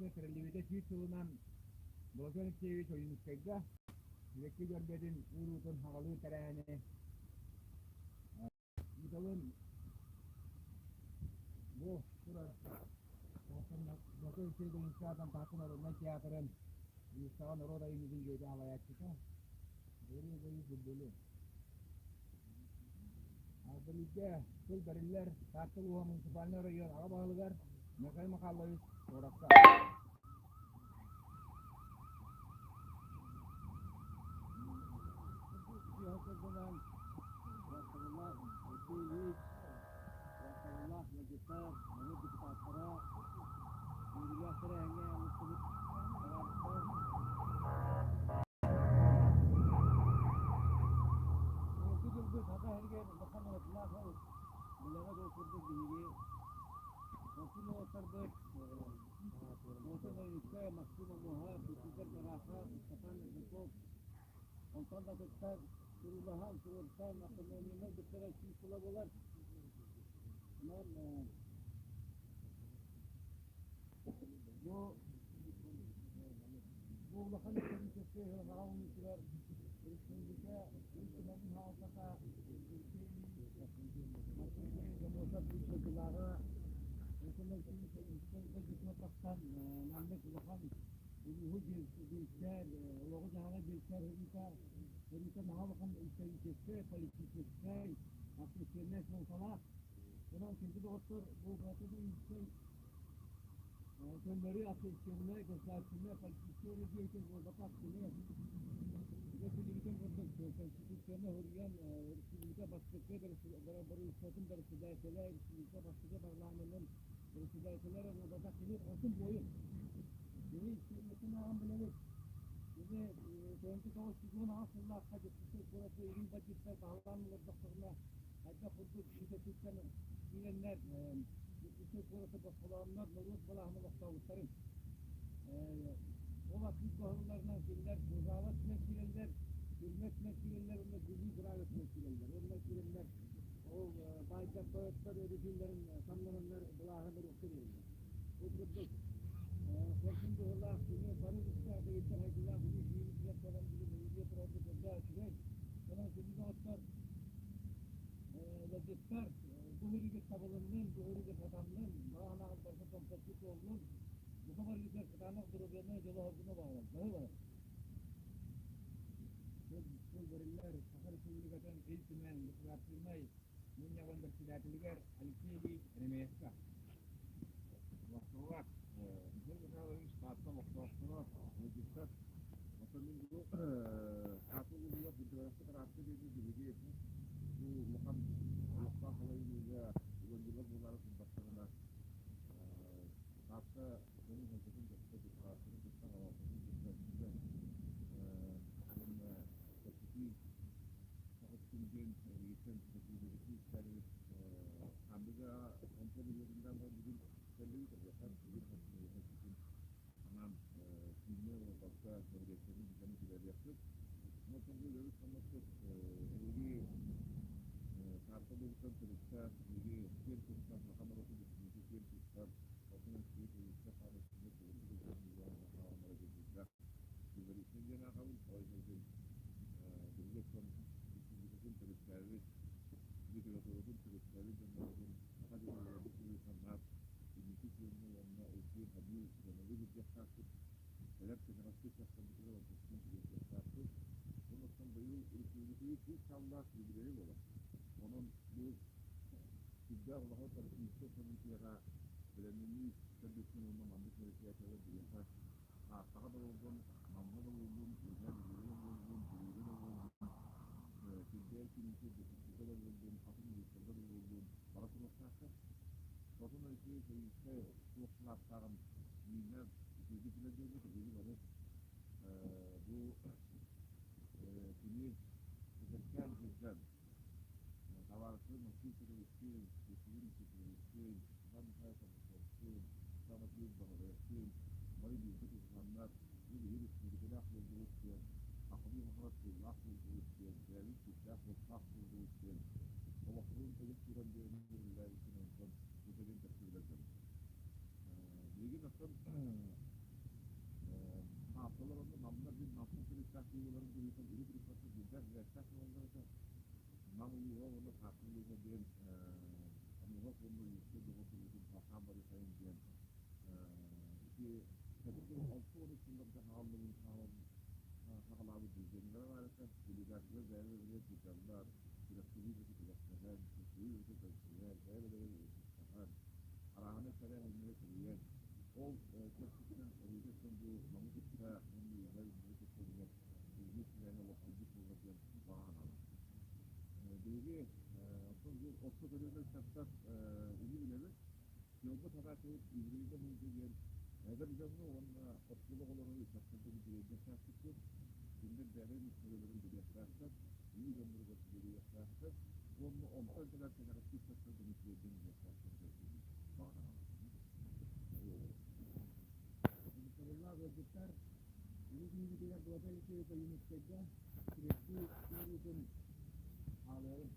Республиката тэриллибитэ 100 сылынан Былатыан Алексеевич Ойуунускайга сибэкки дьөрбөтүн ууруутун хаҕалыы тэрээһини ыыталын бу турар Былатыан Алексеевич Ойуунускай аатынан Таатта народнай театрын Улуустааҕы норуот айымньытын дьиэтин салайааччыта Валерий Егорович Бурдулин. Биригэ тыл бэриллэр Таатта улууһа муниципальнай оройуон аҕа баһылыгар Михаил Михайлович Суоровка. Сатабыллаах ыалдьыттар, норуот депутаттара, үөрүүлээх тэрээһиҥҥэ мустубут табаарыстар. Урукку дьылбыт Саха сиригэр улахан уратылаах ол билэҕит ол курдук биһиги хорсун уолаттарбыт Платон Ойуунускай, Максим Омуоһап, Никифор Тарасов, Степан Жирков онтон да атыттар туруулаһан, туруорсан автономияны ылбыттара 100 сыла буолар. Онон бу бу улахан историческай ыһылҕаҕа уунуутугар республика Ил Түмэнин салалтата Жомосов биир дойдулааҕа тахсан маннык улахан улууһу билсэр, олоҕу-дьаһаҕы билсэр ырыыта наһаа улахан историческай, политическай, общественнай суолталаах. Онон күндү доҕоттор, бу Братан көннөрү общественнай, государственнай, политическай эрэ деятель буолбатах, кини билигитин курдук Конституцияны суруйан республика бастакы бырабыыталыстыбатын председателэ, республика бастакы парламенын председателэ эрэ буолбатах, кини хорсун буойун. Кини историясын ааҕан билэбит. Кини 1998 сыллаахха Дьокуускай куоракка илин бандьыыттар баһылаан олордохторуна хайдах курдук үтэтиттэн киирэннэр Дьокуускай куораты босхолооннор норуот былааһын олохтообуттарын. Ол аккыт баһылларынан кинилэр Бузаала өттүнэн киирэллэр, Түрмэ өттүнэн киирэллэр уонна Бүлүү кыраай өттүнэн киирэллэр. Уонна киирэннэр ол баайдар тойоттор өрүтүүлэрин самнананнар былааһы норуокка биэрэллэр. Ол курдук хорсун быһыылаах кини бары үстээх дэгиттэр хайдылаах улуу киһибитигэр кэлэн бүгүн өйүлүө турарбыт элбэх үчүгэй. Онон күндү доҕоттор, ыалдьыттар, бу үөрүүгүт табылыннын, бу үөрүүгүт сатаннын, баҕа санааҕыт барыта томточчу туоллун, бука барыгытыгар кытаанах доруобуйаны, дьолу-соргуну баҕарабын. Баһыыбалар! Тыл бэриллэр Саха Республикатын Ил Түмэн Государственнай Мунньаҕын председателигэр Алексей Ильич Еремеевка. Вахтовак Михаил Михайлович Таатта олохтоохторо, ыалдьыттар. Оттон мин бу Таатта улууһугар Бырдыгыраппыт араатта диэни биһиги бу улахан олохтоох салайыныыга ыалдьылар буолаары турдахтарына Таатта дьонун-сэргэтин кытта, депутаттарын кытта, салалтатын кытта сүбэ уонна кэпсэтии Сахабытын диэн эһигиттэн көрдүүрбүтүн истэрибит. Ханныга онто быһыытынан бүгүн кэллибит эһиэхэ бүгүн көрсүбүтүн анаан кииннэ олорбокко нэһилиэктэрин бүтэн үлэлиэхпит. Онтон бу үлэбит хамнаспыт эһиги Таатта улууһуттан төрүттээх эһиги киэн туттар саха норуотун бүтүннүүтэ киэн туттар хотун Алексей Ильичка хаалыспыт диэн ааҕабын. Ол иһин биһиги оттон республикатын төрүттээбит, литературатын төрүттээбит дьоннорбутун саха дьоно олорбут быһыытынан инники күөҥҥэ уонна өйдүү-саныы сыаналыы сылдьыахтаахпыт, кэлэр кэнэҕэски ыччаттарбытыгар онтукпутун тириэрдиэхтээхпит. Онон быйыл республикабыт үс сааллаах юбилейа буолар. Онон бу сүрдээх улахан политическай событиеҕа бэлэмнэнии төрдүттэн уонна маннык мероприятиелар биһиэхэ Тааттаҕа да буоллун, Намҥа да буоллун, Үөһээ Бүлүүгэ да буоллун, Бүлүүгэ да буоллун, Кирбэйэ кириитэ, Дьокуускайга да буоллун, атын улуустарга да буоллун бара туруохтаахтар. Хотун Алексей Союзскай туох кылааттааҕын миинэ үчүгэйдик билэр дьоммут, эһиги бары бу кини эдэркээн сылдьан табаарыстарын Максим Петровичтыын, Василий Никифоровичтыын, Иван Михайлович Аммосовтуун, Иван Васильевич Баһылаевтыын бары бииргэ тутуһаннар, бу биһиги республикалаах буоллубут диэн, сахалыы сахалар тыллаах буоллубут диэн, бэйэбит сирдээх-уоттаах буоллубут диэн, олохторун толук туран биэрэн үлэлээбиттэн онтон бу кэлин кэпсэбилэр дьон. Билигин оттон төрүттээх киһи буоларын быһыытынан үһү төрүппэттэр биирдээх бирэстээх буолаллар этэ. Нам улууһа уонна Таатта улууһа диэн Амуһах уонна Ойуунскай доҕор Хахаан Барыхайын диэн ити 60 сылларга хааллыбын хаалаабыт движениелара баар этэ. Делегациялар бэйэ-бэйэлэригэр сылдьаллар, күрэхтэһии бөтө күрэхтэһэн, көрсүһүү бөтө көрсүһэр, бэйэ-бэйэлэригэр ыалдьыттаһар, арааһынай тэрээһиннэри тэрийэн, ол чэрчитинэн эһиги бу Намы кытта уонна Үөһээ Бүлүүнү кытта билэр биһиги сибээһи олохсуйбут буолар диэн баҕа санаалаахпыт. Биһиги оттон бу орто көлүөнэ ыччаттар илии билэбит, Сыалбыт араатыбыт үбүлүөйгэ мунньуу диэн эдэр дьоҥҥо уонна оскуола оҕолорун ыччаттарга билиэхтээхпит, кинилэр бэйэлэрин историяларын билиэхтээхтэр, улуу дьонноругар сүгүрүйүөхтээхтэр уонна онтон кэлэр кэнэҕэски ыччаттарга тириэрдэн иһиэхтээхтэр диэн баҕа санаалаахпын. Ытыктабыллаах ыалдьыттар, улуу киһибитигэр Золотой Алексеевич Ойуунускайга тириэрдии туоруутун аалыаҕын.